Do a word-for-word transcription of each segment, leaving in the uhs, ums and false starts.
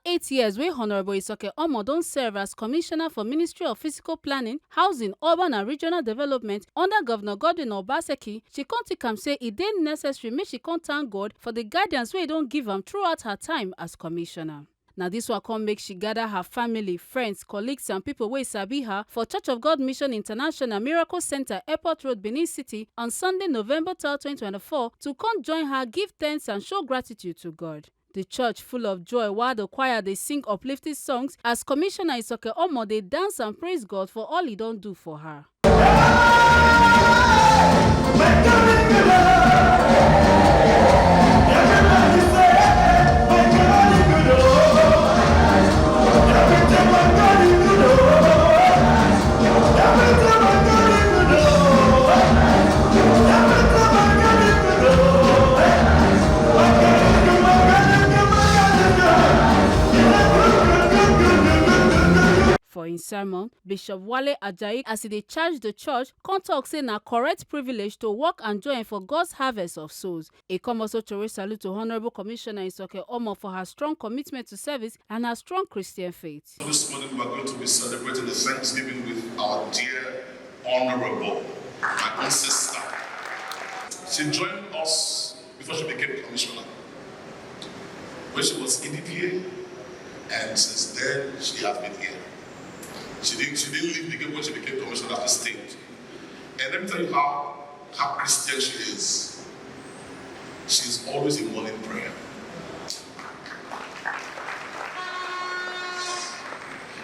eight years wey Honourable Isoke Omo don serve as Commissioner for Ministry of Physical Planning, Housing, Urban and Regional Development under Governor Godwin Obaseki, she come tok am say e dey necessary make she come thank God for di guidance wey e don give am throughout her time as Commissioner. Na dis one come make she gather her family, friends, colleagues and pipo wey sabi her for Church of God Mission International, Miracle Centre, Airport Road, Benin City on Sunday, November third, twenty twenty-four to come join her give thanks and show gratitude to God. Di church full of joy while di choir dey sing uplifting songs as Commissioner Isoke Omo dey dance and praise God for all e don do for her. For im sermon, Bishop Wale Ajayi, as e dey charge di church, come tok say na correct privilege to work and join for God's harvest of souls. E come also throway salute to Honourable Commissioner Isoke Omo for her strong commitment to service and her strong Christian faith. This morning we are going to be celebrating the Thanksgiving with our dear Honourable, my own sister. She joined us before she became commissioner. When she was E D P A, and since then she has been here. She didn't, she didn't leave the game when she became commissioner of the state. And let me tell you how, how Christian she is. She's always in morning prayer.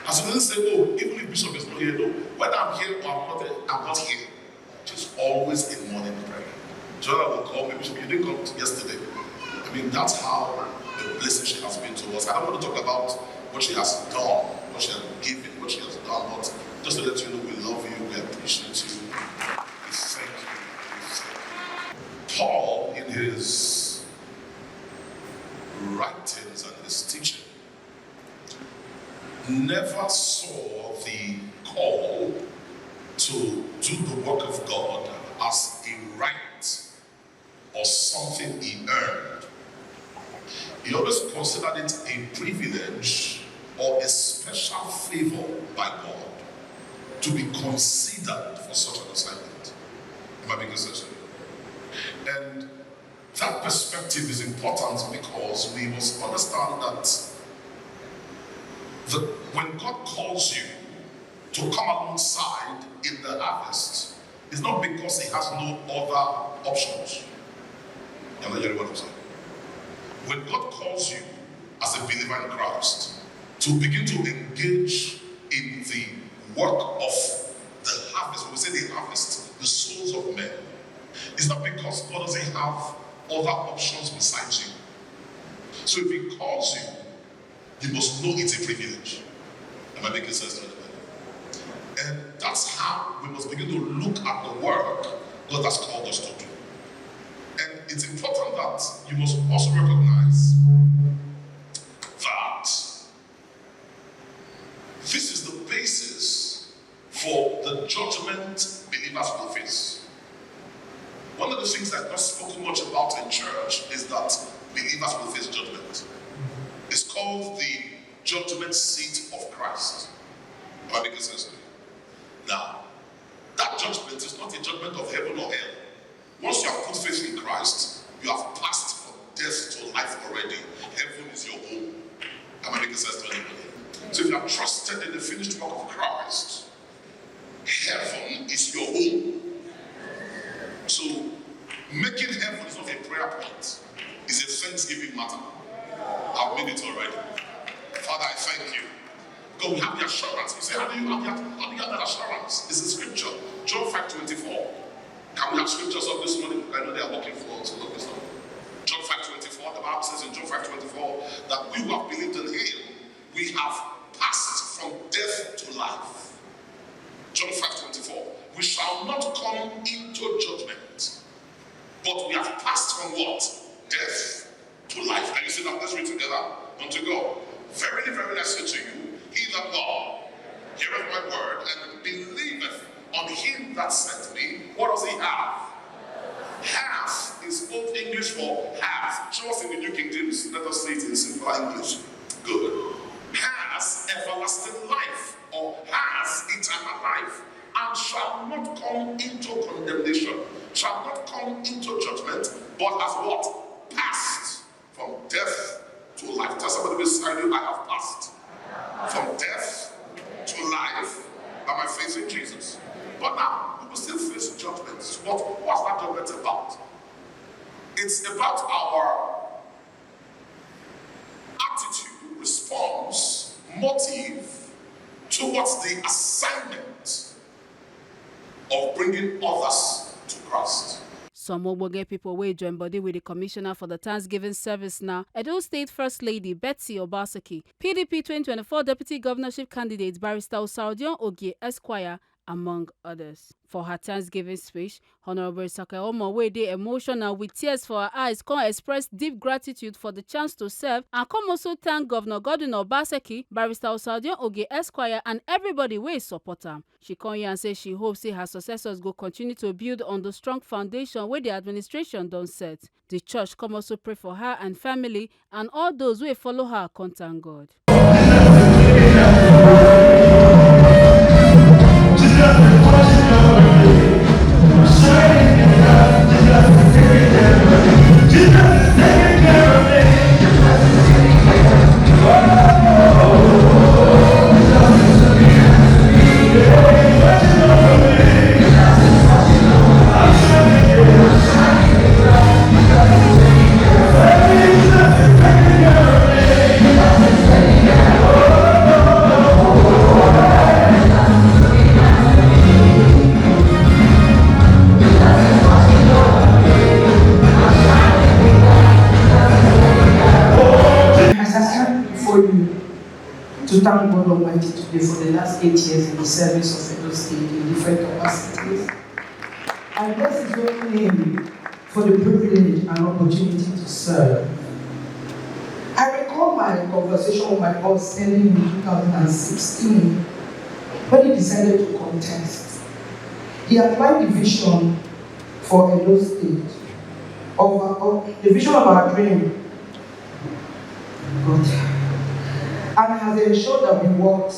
As you say, oh, even if Bishop is not here, though, whether I'm here or I'm not, I'm not here. She's always in morning prayer. Jonah will call me, "Bishop, you didn't come yesterday." I mean, that's how the blessing she has been to us. I don't want to talk about what she has done, what she has given, what she has done, but just to let you know, we love you, we appreciate you, we thank you, we thank you. Paul, in his writings and his teaching, never saw the call to do the work of God as a right or something he earned. He always considered it a privilege or a special favor by God to be considered for such an assignment. Am I making sense to you? And that perspective is important because we must understand that the, when God calls you to come alongside in the harvest, it's not because he has no other options. You're not hearing what I'm saying. When God calls you as a believer in Christ to begin to engage in the work of the harvest, when we say the harvest, the souls of men, it's not because God doesn't have other options besides you. So if he calls you, you must know it's a privilege. Am I making sense to anybody? And that's how we must begin to look at the work God has called us to do. And it's important that you must also recognize that this is the basis for the judgment believers will face. One of the things that's not spoken much about in church is that believers will face judgment. It's called the judgment seat of Christ. Am I making sense to you? Now, that judgment is not a judgment of heaven or hell. Once you have put faith in Christ, you have passed from death to life already. Heaven is your home. Am I making sense to anybody? So if you have trusted in the finished work of Christ, heaven is your home. So making heaven is not a prayer point. It's a thanksgiving matter. I've made it already. Father, I thank you. God, we have the assurance. You say, how do you have that? How do you have that assurance? It's in scripture. John five twenty-four. Can we have scriptures up this morning? I know they are working for us. Look this up. John five twenty-four, the Bible says in John five twenty-four that we who have believed in him, we have passed from death to life. John five twenty-four. We shall not come into judgment, but we have passed from what? Death to life. Are you seeing that? Let's read together. Unto God. Verily, verily, I say to you, he that God heareth my word and believeth on him that sent me, what does he have? Have is Old English for have. Show us in the New King James. Let us say it in simple English. Good. Somebody beside you, I have passed from death to life by my faith in Jesus. But now, we will still face judgment. What was that judgment about? It's about our attitude, response, motive towards the assignment of bringing others to Christ. Some ogbonge pipo wey join body wit di commissioner for di Thanksgiving service na Edo State First Lady Betsy Obaseki, P D P twenty twenty-four Deputy Governorship candidate Barrister Osaudion Ogie Esquire, among others. For her Thanksgiving speech, Honourable Isaka Omo, wey dey emotional with tears for her eyes, come express deep gratitude for di chance to serve and come also thank Governor Godwin Obaseki, Barrister Osaudion Ogie Esquire and everybody wey support am. She come yarn say she hope say her successors go continue to build on the strong foundation wey the administration don set. The church come also pray for her and family and all those wey follow her come thank God. As I stand before you to thank God Almighty today for the last eight years in the service of Edo State in different capacities, I bless His holy name for the privilege and opportunity to serve. I recall my conversation with my boss early in two thousand sixteen when he decided to contest. He applied the vision for Edo State, of, of the vision of our dream, God, and has ensured that we worked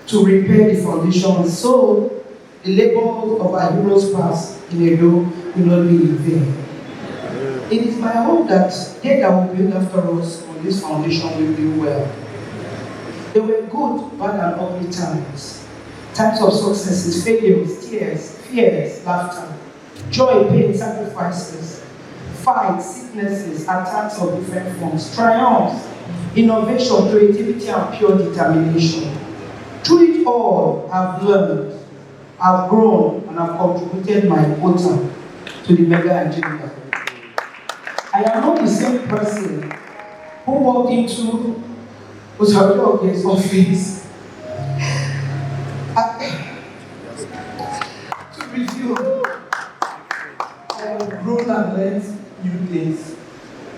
to repair the foundation so the labors of our heroes past in Edo will not be in vain. It is my hope that they that will build after us on this foundation will do well. There were good, bad, and ugly times. Times of successes, failures, tears, fears, laughter, joy, pain, sacrifices, fights, sicknesses, attacks of different forms, triumphs, innovation, creativity, and pure determination. Through it all, I've learned, I've grown, and I've contributed my quota to the mega agenda. I am not the same person who walked into Osaudion Ogie's office. I, to reveal, I have grown and learned new things.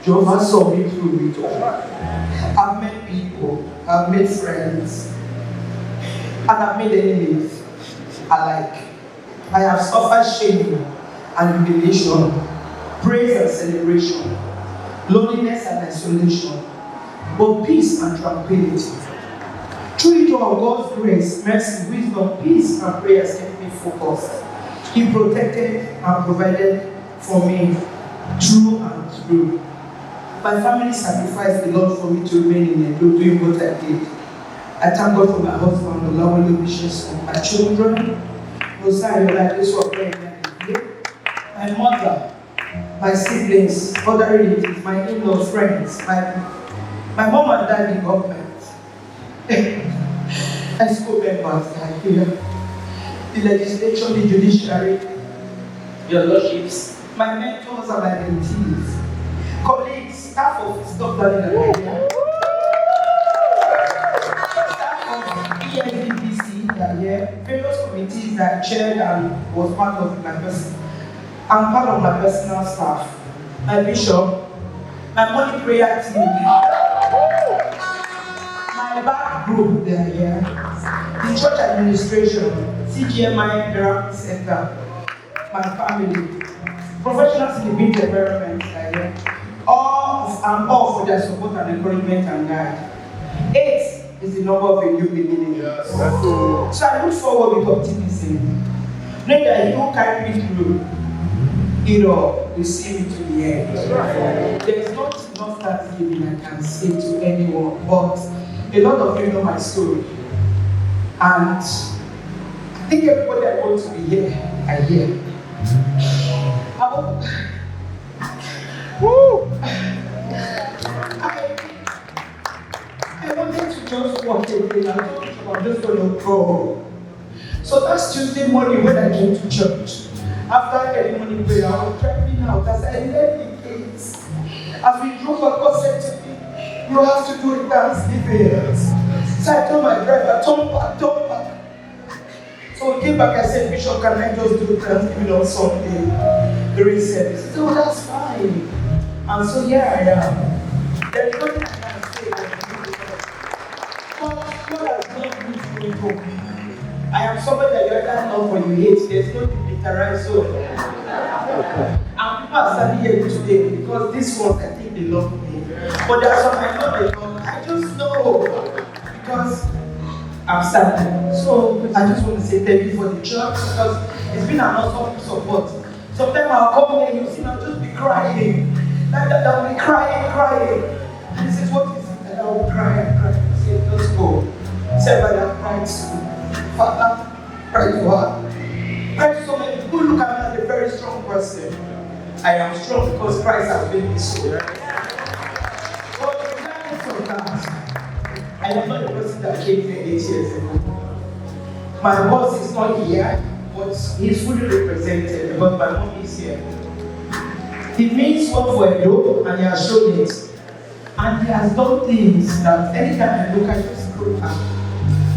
Jehovah saw me through it all. I've met people, I've made friends, and I've made enemies alike. I have suffered shame and humiliation, praise and celebration, loneliness and isolation, but peace and tranquility. Through it all, God's grace, mercy, wisdom, peace, and prayers kept me focused. He protected and provided for me through and through. My family sacrificed a lot for me to remain in Edo doing what I did. I thank God for my husband, Olawale Obisheson, my children, Rosario, like this one, my mother, my siblings, other relatives, my in-laws, friends, my, my mom and dad, the government, EXCO members that are here, the legislature, the judiciary, your lordships, my mentors and my mentees, colleagues, staff of Stop Darling Nigeria, staff of E S D B C that are here, various committees that I chaired and was part of my person, and part of my personal staff, my bishop, my morning prayer team, my back group, they are here, the church administration, C G M I Therapy Center, my family, professionals in the built environment, they are here, all of, and all for their support and encouragement and guide. Eight is the number of a new beginning. So I look forward with optimism, knowing that He who carried me through it all will see me to the end. There is not enough time Thanksgiving I can say to anyone, but a lot of you know my story, and I think everybody I want to be here, I hear. I, I wanted to just walk away. I told you I'm just going to go. So that's Tuesday morning when I came to church. After early morning prayer, I was driving out. As I left the gate, as we drove back, God said to me, "You have to do a Thanksgiving." So I told my driver, "Turn back, turn back." So we came back, I said, "Bishop, can I just do Thanksgiving on Sunday during service?" He said, "Oh, that's fine." And so here I am. There's nothing I can say. God has not been good for me. I am somebody that you either love or you hate. There's no militarized zone. And people are standing here today because this one, I think they love me. But there are some I know they love. I just know because I'm standing. So I just want to say thank you for the church because it's been an awesome support. Sometimes I'll come here, you see, I'll just be crying. Like that, I'll be crying, crying. And he says, "What is it?" And I'll cry and cry. I say, "Just go." Say, "Father, Christ, Father, Christ, what?" Christ, so many people look at me as a very strong person. I am strong because Christ has made me so. But regardless of that, I am not the person that came here eight years ago. My boss is not here, but he's fully represented because my mom is here. He means well for Edo and he has shown it. And he has done things that anytime I look, I just scroll back.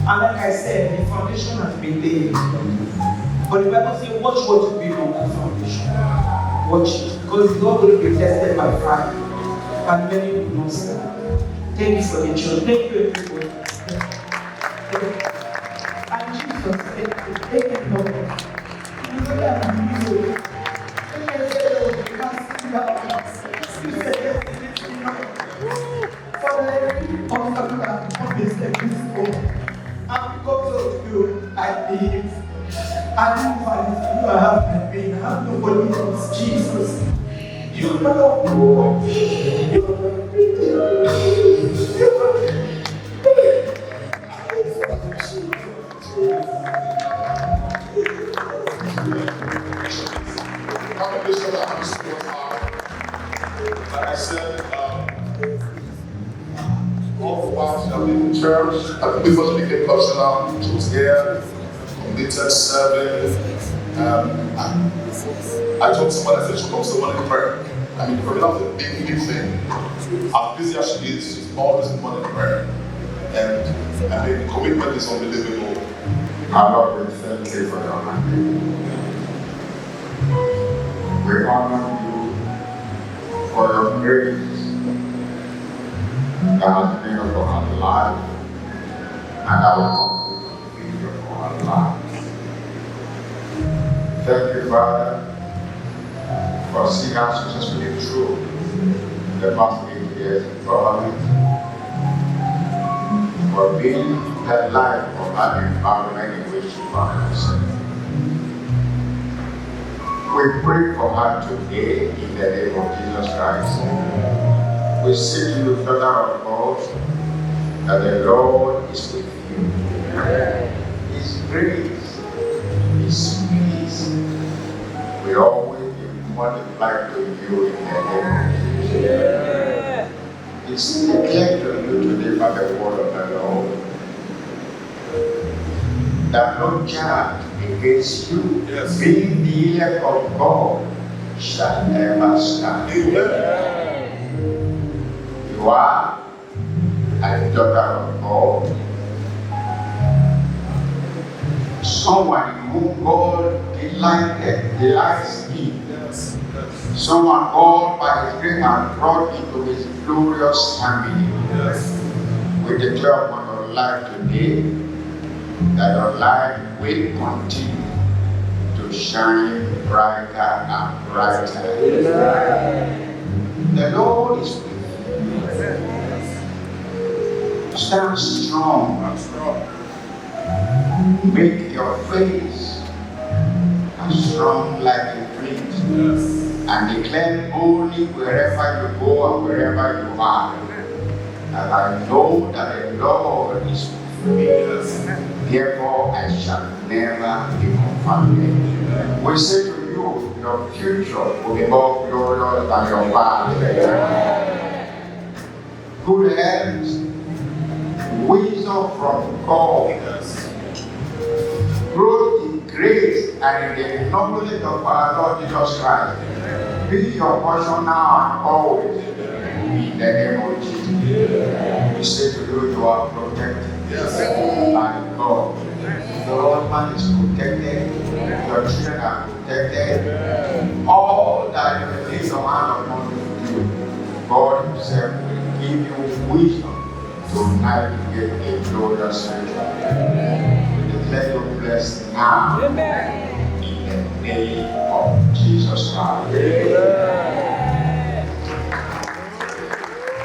And like I said, the foundation has been laid. But the Bible says, "Watch what you build on that foundation." Watch it. Because it's not going to be tested by fire. And many will not stand. Thank you for the church. Thank you, everybody. And Jesus, thank you. Thank you, Lord. Father, every obstacle that becomes a mistake is over. And because of you, I live. I move and you have my being. I have nobody else. Jesus, you are the one. You are everything. You are everything. Congratulations, I'm so happy. Like I said, um, all the while she has been in church, I think before she became professional, she was here, committed, serving. Um, I, I told someone, I said, "She comes to morning prayer." I mean, for me, that was a big, big thing. As busy as she is, she's always in morning prayer. And I mean, the commitment is unbelievable. Our Lord, we thank you for your hand. We honor you for your grace that has been upon our life and our future for our lives. Thank you, Father, for seeing us successfully through the past eight years in government, for being the light of that environment in which you found yourself. We pray for her today in the name of Jesus Christ. We say to you, Father of God, that the Lord is with you. His grace, His peace will always be multiplied to you in the name of Jesus. It's declared to you today by the word of the Lord that no charge against you, yes, being the elect of God, shall ever stand. Amen. You are a daughter of God. Someone whom God delighted, delights in. Yes, yes. Someone God by his grace has brought into his glorious family. Yes. We declare upon your life today that your life will continue to shine brighter and brighter. Amen. The Lord is with you. Stand strong. Make your face as strong like a flint. Yes. And declare boldly wherever you go and wherever you are, that I know that the Lord is with me. Therefore, I shall never be confounded. We say to you, your future will be more glorious than your past. Good health, wisdom from God, growth in grace and in the knowledge of our Lord Jesus Christ be your portion now and always. In the name of Jesus, we say to you, you are protected by God. Your husband is protected. Your children are protected. All that you lay your hand upon will do. God Himself will give you wisdom to navigate a glorious future. We declare you blessed now in the name of Jesus Christ.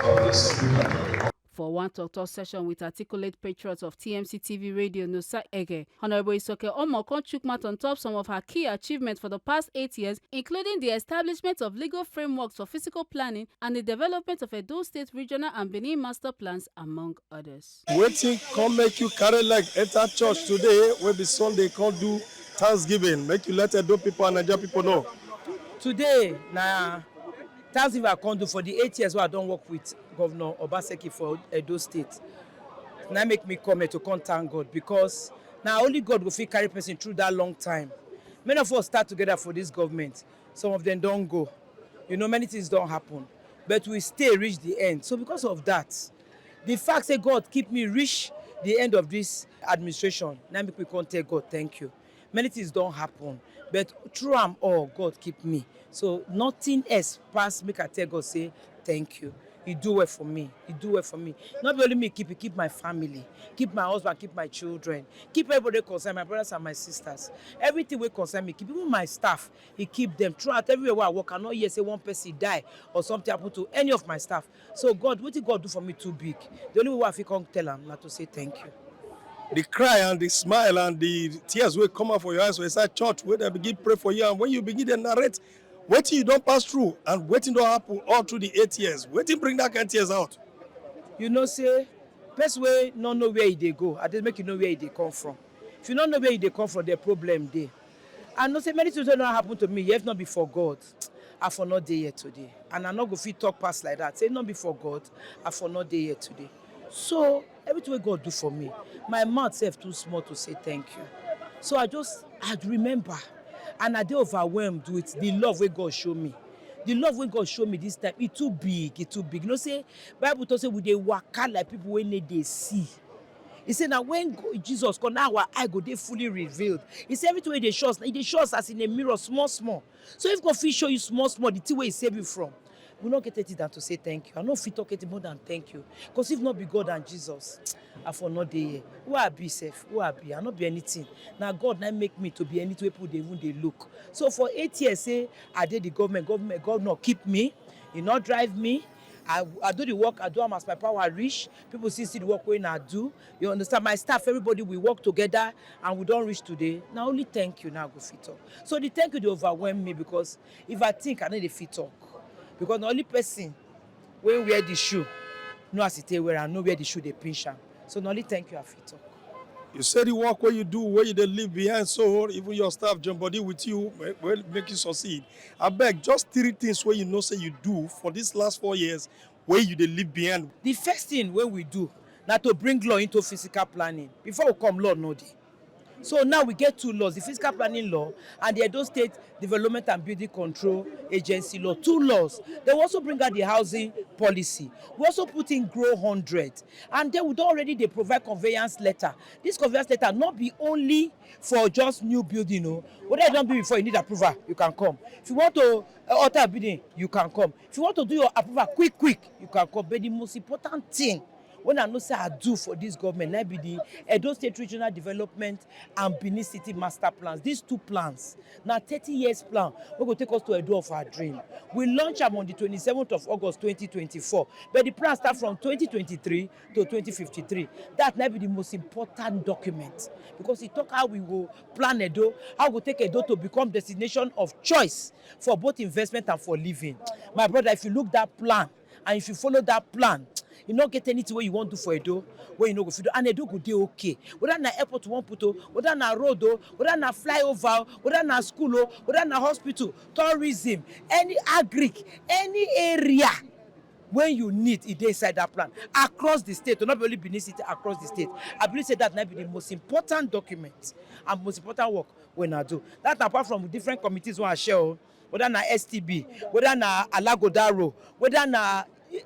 God bless you. For one tok-tok session with articulate patriot of T M C T V radio, Nosa Ege, Honourable Isoke Omo come chook mouth on top some of her key achievements for the past eight years, including the establishment of legal frameworks for physical planning and the development of Edo State Regional and Benin Master Plans, among others. Wetin come make you carry leg enter church today wey be Sunday come do thanksgiving? Make you let Edo people and Naija people know. Today na thanksgiving I come do for the eight years wey I don work with Governor Obaseki for Edo State. Na make me come here to come thank God because na only God go fit carry person through that long time. Many of us start together for this government. Some of them don go. You know, many things don happen. But we stay reach the end. So because of that, the fact say God keep me reach the end of this administration, na make we come tell God thank you. Many things don happen, but through am all, God keep me. So nothing else pass make I tell God say thank you. He do well for me. He do well for me. Not be only me keep, he keep my family, keep my husband, keep my children, keep everybody concern, my brothers and my sisters. Everything wey concern me, keep even my staff, he keep them throughout everywhere where I work. I no hear say one person die or something happen to any of my staff. So God, wetin God do for me too big. The only way I fit come tell am na to say thank you. The cry and the smile and the tears wey come out for your eyes for inside church wey dem begin pray for you, and when you begin dey narrate wetin you don pass through and wetin don happen all through the eight years, wetin bring that kind tears out? You know say person wey no know where e dey go, I dey make you know where e dey come from. If you no know where e dey come from, the problem dey. I know say many things wey don happen to me, if not be for God, I for no dey here today. And I no go fit talk pass like that. Say no be for God, I for no dey here today. So everything wey God do for me, my mouth sef too small to say thank you. So I just, I remember, and I dey overwhelmed with the love wey God show me. The love wey God show me this time, e too big, e too big. You know say Bible talk say we dey waka like people wey no dey see. He say na when Jesus come, na our eye go dey fully revealed. He say everything wey dey show us, e dey show us as in a mirror, small small. So if God fit show you small small the thing wey he save you from, we no get anything than to say thank you. I no fit talk anything more than thank you. Because if not be God and Jesus, I for no dey here. Who I be sef? Who I be? I no be anything. Na God na make me to be anything wey people dey even dey look. So for eight years, say I dey the government, government, governor keep me, he no drive me. I, I do the work, I do am as my power reach. People see see the work wey I do. You understand? My staff, everybody, we work together and we don reach today. Na only thank you now I go fit talk. So the thank you dey overwhelm me because if I think, I no dey fit talk. Because na only person wey wear the shoe know as e take wear am, know where the shoe dey pinch am. So na only thank you I fit talk. You say the work wey you do, wey you dey leave behind, so even your staff join body with you, wey, wey make you succeed. Abeg, just three things wey you know say you do for these last four years wey you dey leave behind. The first thing wey we do na to bring law into physical planning. Before we come, law no dey. So now we get two laws, the physical planning law and the Edo State Development and Building Control Agency law, two laws. Then we also bring out the housing policy. We also put in grow hundred. And then we don already dey provide conveyance letter. This conveyance letter no be only for just new building o. Whether you don build before, you need approval, you can come. If you want to uh, alter building, you can come. If you want to do your approval quick quick, you can come. But the most important thing When I know say I do for this government, na be the Edo State Regional Development and Benin City Master Plans. These two plans, na thirty years plan, we go take us to Edo of our dream. We launch am on the twenty-seventh of August twenty twenty-four, but the plan start from twenty twenty-three to twenty fifty-three. That na be the most important document, because e talk how we go plan Edo, how we go take Edo to become destination of choice for both investment and for living. My brother, if you look that plan, and if you follow that plan, you no get anything wey you wan do for Edo wey you no go fit do, and Edo go dey okay. Whether na airport you wan put o, whether na road o, whether na flyover o, whether na school o, whether na hospital, tourism, any agric, any area wey you need, e dey inside that plan across the state o, no be only Benin City, across the state. I believe say that na be the most important document and most important work wey una do. That na apart from different committees wey I share o, whether na S T B, whether na Alagodaro, whether na,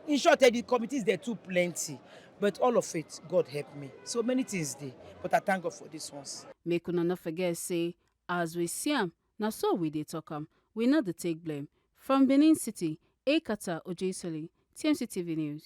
in short, eh, the committees dey too plenty. But all of it, God help me. So many things dey, but I thank God for these ones. Make una no forget say, as we see am, na so we dey talk am. We no dey take blame. From Benin City, Ekata Ojeisoli, T M C T V News.